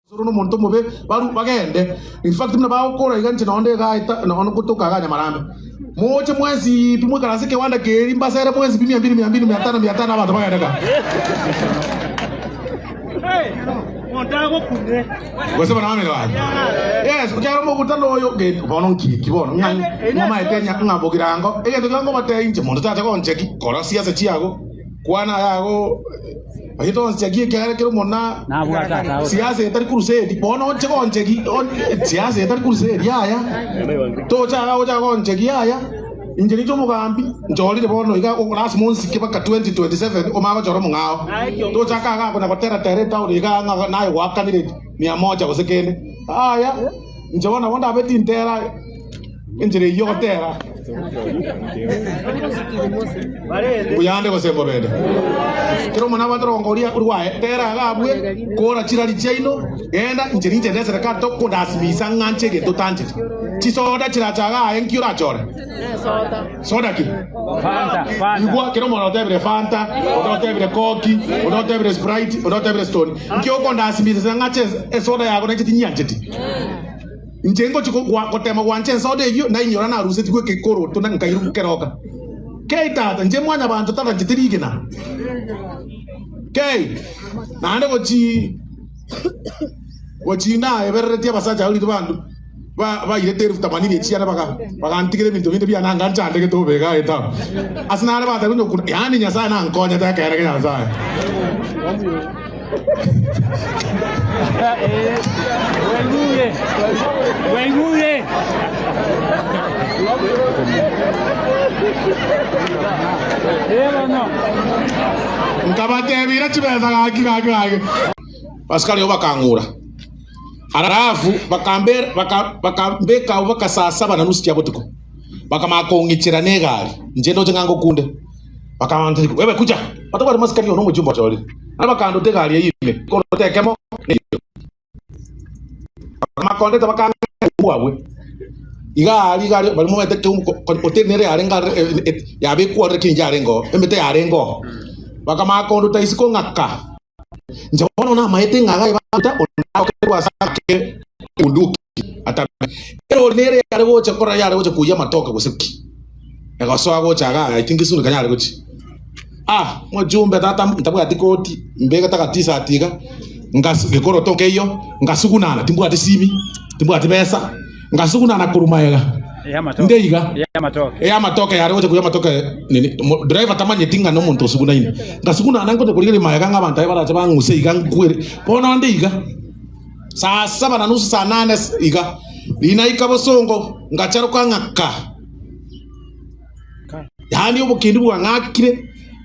Osoro nomonto omobe, barue bagende. In fact buna bagokora iga inche nonde iga eta nonya gotoka iga Nyamarambe. Moche mwensi pi moikaranse ekewanda keria mbasere mwensi pi mia mbili mia mbili mia tano mia tano abanto bagende ka. Gose bana bamino baye. Yes, ekiagera omokutano oyo ge bono nki ki bono ng'a ng'omaete nya ng'a bogirango egento kiria ngobatebia inche monto tacha goncheki kora siasa chiago kwana ayago Onye tonchegi ekiagera kere omona siasa etari crusade, bono oche gonchegi siasa etari crusade yaya, tocha iga ocha gonchegi yaya, inche ninche omogambi nchorire bono iga lasima onsike mpaka 2027 omanye gochora omong'ao. Tochaka iga konya gotera tera etown iga ng'a naye gwakanire mia moja gose kende, yaya inche bono nabo ndabe tintera enchera eyio ogotera. Mbuyande gose mbobende? Kera omonto nabwate orongo oria rwaye, tera iga abwe, kora chirari chiaino, genda, inche ninche nde eserekari tokodasimisa ng'a nche egento otancheti. Chisoda chirache iga aye nki orachore? Soda ki? Igwa, kera omonto otebire Fanta, onde otebire Coke, onde otebire Sprite, onde otebire Stony. Nki okondasimisa ng'a nche esoda yago nainche tinyiancheti? Inche ngochia gotema gwancha ensoda eyio, nainyora narusetigwe ekekoroto na nkairwa keroka. Kei tata, inche mwanyabanto tarancheti rigena. Kei, naende gochi gochi naebereretie abasacha abwo riria bandu ba bairete elfu themanini echiane baga bagantigera ebinto binde biane anga nchandegete bobe iga etabu. Ase nare bateba onye okuna yaani Nyasaye nankonyete ekeene kia Nyasaye. Nkabatebia, Ira chibesa gaki, gaki, gaki. Abasikari abwo bakang'ura, alafu bakambeka agwo mpaka saa saba na nusu chia botuko, bakamanya kong'ichera negari, inche ndoche ng'a ngokunde. Bakabanteria, Wewe kucha! Batabwati masikani oo nomochie omochorire. Naende bakandota egari eyio ime, ekorota ekemo neyio. Bakamakondeta bakang'ea obwo abwe. Iga aria iga aria baria momanyete keumbu hoteli nere yarenge aroro yabekwa ororo lakini yarenge oo, emete yarenge oo. Bakamanya kondota isiko ng'a ka, inche bono namaete ng'a iga ebanta onde agokerwa ase ake ebunduki atame. Erori nere yare gocha korora yare gocha koiyia amatoke gose ki. Egosoa gocha igaa I think Kisumu kanyare gochia. Ah mochumbe tata ntabwati koti mbegete agatisati iga ngas gekoroto nkeiyo ngasugunana timbwati simi timbwati besa ngasugunana korwa magega nde iga eyamatoke yare gocha koiywa amatoke nini mo driver tamanyeti ng'a nomonto osugunaine ngasugunana ngocha korigereria magega ng'a abanto aye barache bang'use iga nkwere bono nde iga saa saba na nusu saa nane iga rinaika bosongo ngacharoka ng'a ka. Yaani obokendu bwang'akire,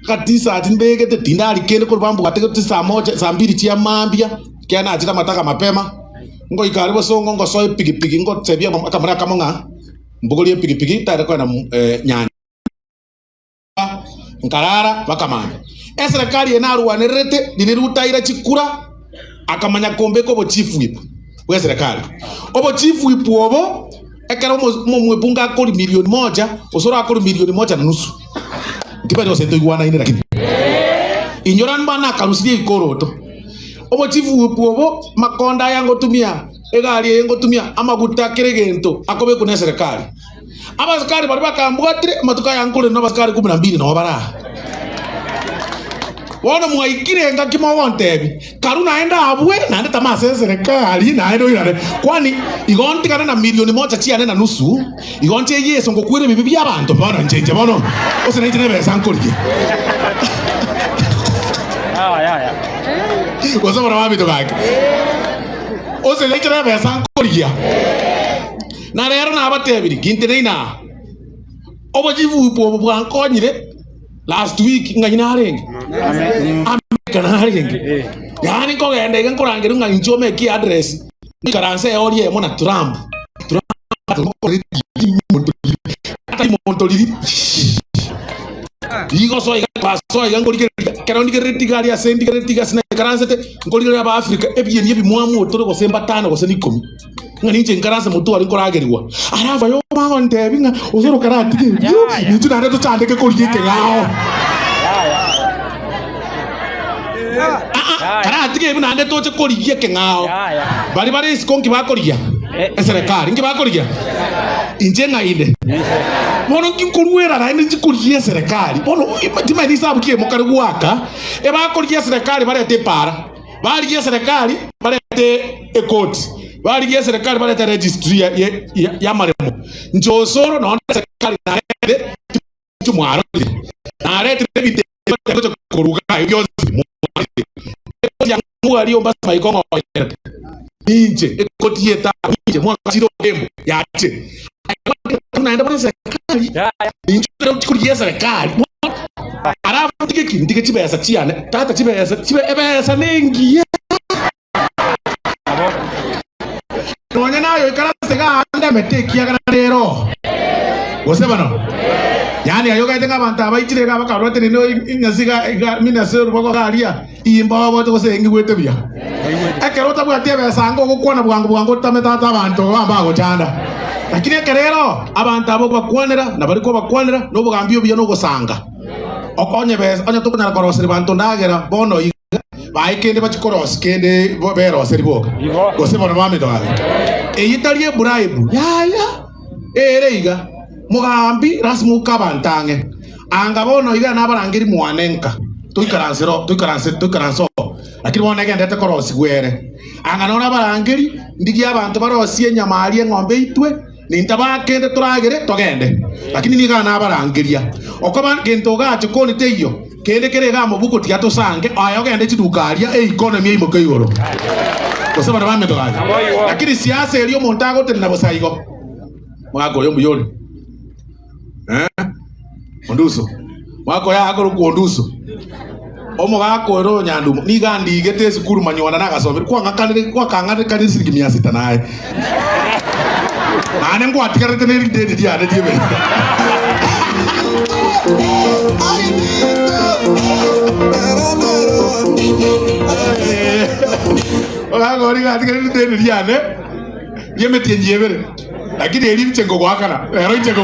agatisati mbegete, tindari kende korwa bambwate goti saa moja, saa mbiri chia mambia, ekiagera nachire amataga mapema, ngoika aria bosongo ngosoa epigipigi ngotebia akamura akamo ng'a mbogorie epigipigi tari kogenda nyancha nkarara bakamanya. Eserekari eye narwanererete riria Ruto aira chikura akamanya kombeka obochief whip bw'eserekari. Obochief whip obo ekero omobunge akoria milioni moja gose orakoria milioni moja na nusu ntibari gose ntoigwanaine lakini inyora mbana akarusirie ebikoroto. Obochief whip obo makonda aya ngotumia egari eye ngotumia amaguta kera egento akobekwa na eserekari. Abasikari baria bakambwatire, amatuko aya nkorenda abasikari ikomi na mbili nao bare aa. Bono mwaikire engaki mogontebia, Karue naende abwe, naende tama ase eserekari, naende oirane. Kwani igo ntigane na milioni moja chiane na nusu, igo nche Yeso ngokwera ebibe bi'abanto? Bono inche inche bono, gose nainche nebesa nkorigia. Gose bono babito gaki, gose nainche nebesa nkorigia. Na rero nabatebirie, ginteneine aa, obochifu obo bwankonyire last week ng'ai narenge? America narenge. Yaani nkogenda iga nkorangerwa ng'a inche omeke address, nkaranse eori eyemo na Trump. Trump monto riri rigosoa iga kwasoa iga nkorigereria ekero ndigereretie iga aria ase ndigereretie iga ase naikaransete nkorigereria Abaafrika ebieni ebimwamu otore gose mbatano gose na ikomi. Ng'a ninche nkaranse motware nkoragerigwa. Alafu aye obagontebia ng'a osoro karatige ebio, intwe naende tochandeke korigia ekeng'ao. Aa. Karatige ebi naende toche korigia ekeng'ao. Baria bare isiko nki bakorigia? Eserekari. Nki bakorigia? Inche ng'a inde. Bono nki nkoruera naende nchi korigia eserekari? Bono timanyeti risabu ki mokare goaka, ebakorigia eserekari barete epaara, barigia eserekari barete ekoti, barigia eserekari barete registry y'amaremo. Inche osoro nonye eserekari naende inche mwarorire, naretire ebinto ebi gocha koruga ebio bionsi mwarorire. Ekoti ya ng'u aria Ombasa maiko ng'oerete ninche, ekoti y'etaabu ninche, mwagachire orembo yachire. Aye naende bono eserekari, ninche ore korigia eserekari bono, alafu ntige ki? Ntige chibesa chiane, tata chibesa chibe ebesa nengiya. Nonya naye oikaranse iga aande emete ekiagera rero. Gose bono? Yaani aye ogaete ng'a abanto aba ichire iga bakarwete nini inyasi iga iga mini ase orubago iga aria, imbobote gose ingigwete buya. Ekero otabwati ebesa ango ogokwana bwango bwango otame tata abanto aba mbagochanda. Lakini ekero ero abanto aba okobakwanera na baria kobakwanera na obogambi obuya na ogosanga. Okonye besa onye tokonyara koroseria banto ndagera bono iga. Bae kende bachie korosia kende beroseri boka, gose bono bamito gaye. Eyio tari eburaibu, yaya, ere iga. Mogambi lasima oke abanto ang'e. Anga bono iga nabarangeri mwane nka, toikaranse ro, toikaranse, toikaranse oo. Lakini bono negenderete korosigwa ere. Anga nonya nabarangeri, ndigie abanto barosie enyama aria eng'ombe eitwe, Nintabaa kende toragere togende, lakini nigo nabarangeria. Okoba gento ogache koni teiyo, kende kere iga mobuko tiga tosange, aye ogende chiduka aria eikonomi eimoke igoro. Gose bana baminto gaki. Lakini siasa eria omonto agotenena bosa igo. Omogaka oyo mbuya ore. Eh? Onduso. Omogaka oyo akorokwa Onduso. Omogaka ore oyo Nyandumo nigo andigete esukuru manywana nagasomire kwang'akanire gwakang'akanire siringi mia sita naye. Naende ngwatigarete ne rideni riane ri'ebere. Omogaka oria nigo atigarete rideni riane ri'emetienyi ebere. Lakini eri inche nkogoakana, ero inche nkogoakana.